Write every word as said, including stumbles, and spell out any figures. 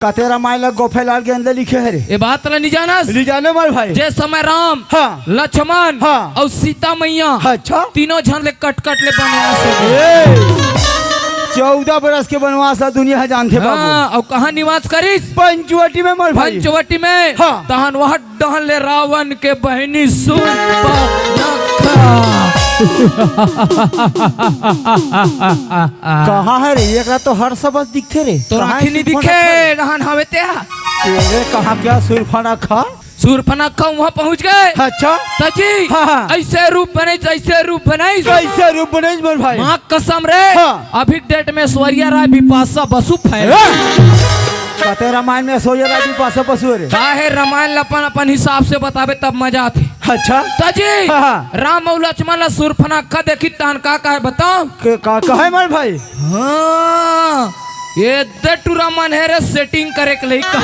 कते रामायण ला गोफेलाल गेंदे लिखे हे रे? ये बात ला नहीं जानस? नहीं जाने मोर भाई। जे समय राम, हाँ। लक्ष्मण हाँ। अउ सीता मैया अच्छा। तीनों झन ले कटकट ले बनवास हो गे। ए, चौदह बरस के बनवास ला दुनिया ह जानथे बाबू। हाँ, अउ कहाँ निवास करिस? पंचवटी में मोर भाई। पंचवटी में। हाँ। तहन वहाँ डहन ले रावण के बहिनी सूर्पनखा। कहाँ हे रे? एकरा तो हर सबस दिखथे रे। तोर कहाँ हे आँखी नहीं सूर्पनखा दिखे, रे? डहन हवे ते हा। तेरे कहाँ क्या सूर्पनखा? सूर्पनखा वहाँ पहुँच गे। अच्छा। त जी, हाँ, हाँ। ऐसे रूप बनइस, ऐसे रूप बनइस। कैसे रूप बनइस मोर भाई? माँ कसम रे, हाँ। अभी डेट में ऐश्वर्या राय बिपाशा बसु फैल। हाँ। कते रामायण में ऐश्वर्या राय बिपाशा बसु रे? काहे रामायण ल अपन, अपन हिसाब से बताबे तब मजा आथे। अच्छा। त जी, हाँ, हाँ। राम अउ लक्ष्मण ला सूर्पनखा देखिस तहन का कहे बताओ? के, का कहे मोर भाई? हाँ, ये दे टूरा मन हे रे सेटिंग करे के लइका।